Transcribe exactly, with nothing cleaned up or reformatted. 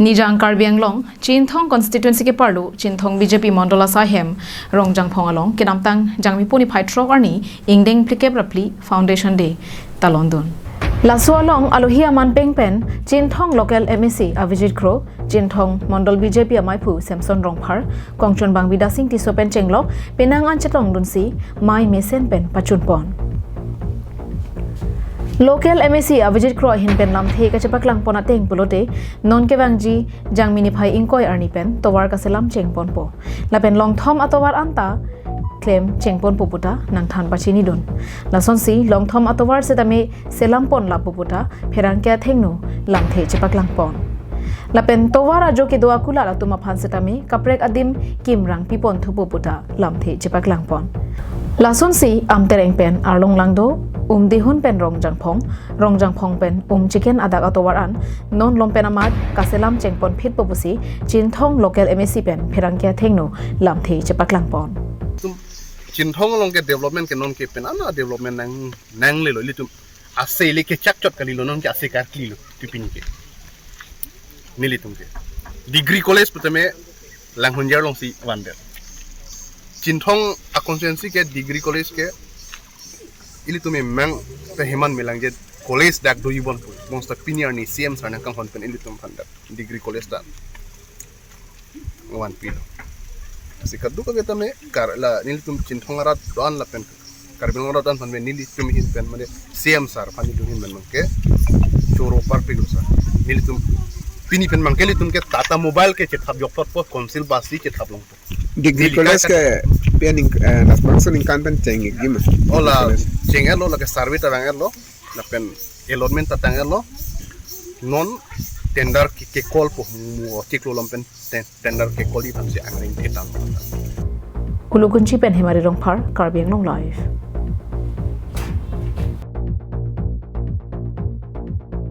Nijang Karbi Anglong, Chinthong constituency keparlo, Chinthong B J P mondol asai hem, Rongjangphong along, kedamtang Jangmi pu niphai throk arni, ingdeng phlikep ra phli Foundation Day talondun. Laso along alohi aman peng pen, Chinthong local M A C Avijit Kro, Chinthong mondol B J P amaiphu Samson Rongphar, Kongchunbang Bidya Sing Tisso pen chenglok, penang an chetongdunsi, mei mesen pen pachunpon. Local M A C Avijit Kro ahin pen lamthe kachepaklangpon ateng pulote, non kevangji Jangmi niphai ingkoi arni pen tovar kaselam chengponpo. Lapen longthom atovar anta klem chengponpo puta nangthan pachinidun. Lasonsi longthom atovar setame selampon lapu puta pherangke athengno lamthe chepaklangpon. Lapen tovar ajo kedo akulat atum aphan setame kaprek adim kimrang pipon thupo puta lamthe chepaklangpon. Lasonsi Amtereng pen Arlong Langdo, Umdihun pen Rongjangphong, Rongjangphong pen Umchiken adak atovar an, non lom pen amat kaselam chengpon phitpo pusi, Chinthong local M A C pen pherangke athengno lamthe chepaklangpon. Chinthong along ke development ke non ke pen ana development nang, nanglelo ilitum. Ase le kechakchot kalilo, non ke ase karklilo, pipini ke. Nelitum ke. Degree college putame Langhunjar alongsi vandet. Chinthong a constituency ke degree college ke ilitum emang te heman melang je college dak do ibon pu. Bongsta pini arni C M sir nangkanghon pen ilitum vandet. Degree college ta vanpilo. Si kadokave tame kar la nelitum Chinthong arat do-an lapen Karbi Anglong arat do-an aphan pen nelitum ahin pen mane C M sir aphan nelitum ahin pen mangke choro parpilo sir. Nelitum pini pen mangke nelitum ke Tata Mobile ke chethap jokthotpo, council bus si chethap longpo. Degree Neli college ka- ke pian ning, eh, las bangso ningkan pen cheng-ikji ma? Ola Degree college. Cheng-etlo, lake survey ta vang-etlo, lapen allotment ta tang-etlo, non tender ke, kekolpo, mu chiklo lom pen ten-, tender kekolji aphansi angring ketang. Kulukunchi pen Hemari Rongphar, Karbi Anglong Live.